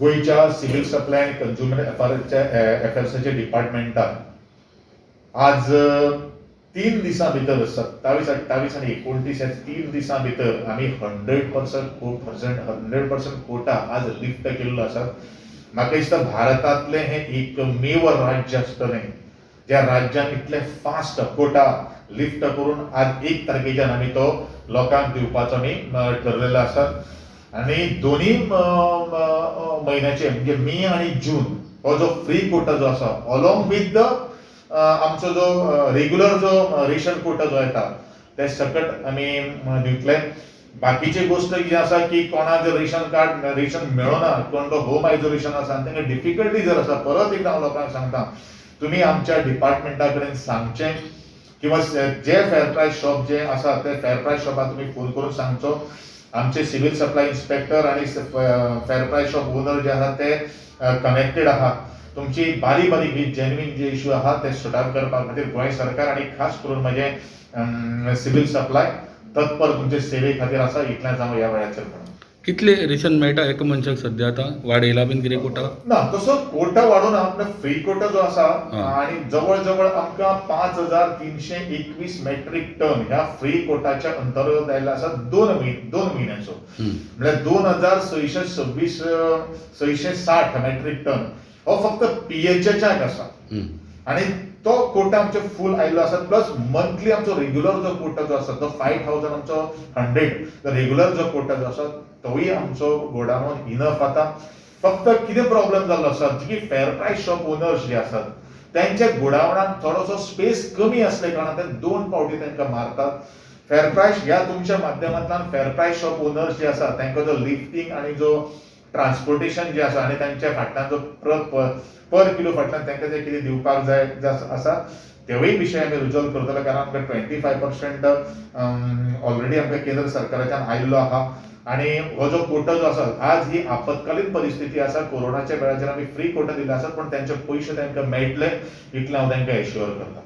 गोंयच्या civil supply आनी consumer अफेर्साच्या डिपार्टमेंटान आज 3 दिसां भितर, 27, 28 आनी 29 ह्या 3 दिसां भितर आमी 100% quota आज लिफ्ट केल्लो आसा. म्हाका दिसता भारतांतलें हें एकमेव राज्य आसतलें ज्या राज्यान इतले फास्ट कोटा लिफ्ट करून आज 1 तारखेच्यान आमी तो लोकांक दिवपाचो आमी ठरलेलो आसा. आनी दोनी म्हयन्याचे, म्हणजे मे आनी जून, हो जो फ्री कोटा जो आसा, अलॉंग विथ the आमचो जो रेग्युलर जो रेशन कोटा जो येता, ते सकट आमी दितले. बाकीची गोश्ट जी आसा की कोणाक जर रेशन कार्ड, रेशन मेळना, कोण तो होम आयसोलेशन आसा आनी तांकां डिफिकल्टी जर आसा, परत एकदां हांव लोकांक सांगता, तुमी आमच्या डिपार्टमेंटा कडेन सांगचें किंवा जे फेअर प्रायस शॉप जे आसा, ते फेअर प्रायस शॉपाक तुमी फोन करून सांगचो. आमचे सिव्हील सप्लाय इन्स्पेक्टर आनी फेअर प्रायस शॉप ओनर जे आसा ते कनेक्टेड आहा. तुमची बारीक बारीक ही जेन्युइन जे इश्यू आहा ते सॉर्ट आउट करपा खातीर गोंय सरकार आनी खास करून म्हजें सिव्हील सप्लाय तत्पर तुमचे सेवे खातीर आसा, इतलेंच हांव ह्या वेळाचेर म्हणून. कितले रेशन मेळटा एका मनशाक सद्या? आतां वाडयला बीन कितें कोटा? ना, तसो कोटा वाडोवन आपलो फ्री कोटा जो आसा आणि जवळ जवळ आमकां 5321 मेट्रीक टन ह्या फ्री कोटाच्या अंतर्गत आयिल्लो आसा 2 म्हयन्याचो. म्हळ्यार 2626, 660 मेट्रीक टन हो फक्त पीएचएचाक आसा. आणि तो कोटा आमचे फूल आयिल्लो आसा. प्लस मंथली आमचो रेग्युलर जो कोटा जो आसा तो 5100 रेग्युलर जो कोटा जो आसा तोय आमचो गोडाऊन इनफ. आतां फक्त कितें प्रॉब्लेम जाल्लो आसा की फेअर प्रायस शॉप ओनर्स जे आसात त्यांच्या गोडावनान थोडोसो स्पेस कमी असल्या कारणान ते दोन पावटी तांकां मारतात. फेअर प्रायस ह्या तुमच्या माध्यमांतल्यान फेअर प्रायस शॉप ओनर्स जे आसा तांकां जो लिफ्टींग आनी जो ट्रान्सपोर्टेशन जे आसा आनी तांच्या फाटल्यान जो पर किलो फाटल्यान तांकां जे कितें दिवपाक जाय जे आसा तेवूय विशय आमी रिजॉल्व करतले, कारण आमकां 25% ऑलरेडी आमकां केंद्र सरकाराच्यान आयिल्लो आहा. आनी हो जो कोटा जो आसा, आज ही आपत्कालीन परिस्थिती आसा, कोरोनाच्या वेळाचेर आमी फ्री कोटा दिले आसात, पण तांचे पयशे तांकां मेळटले इतलें हांव तांकां एश्युअर करता.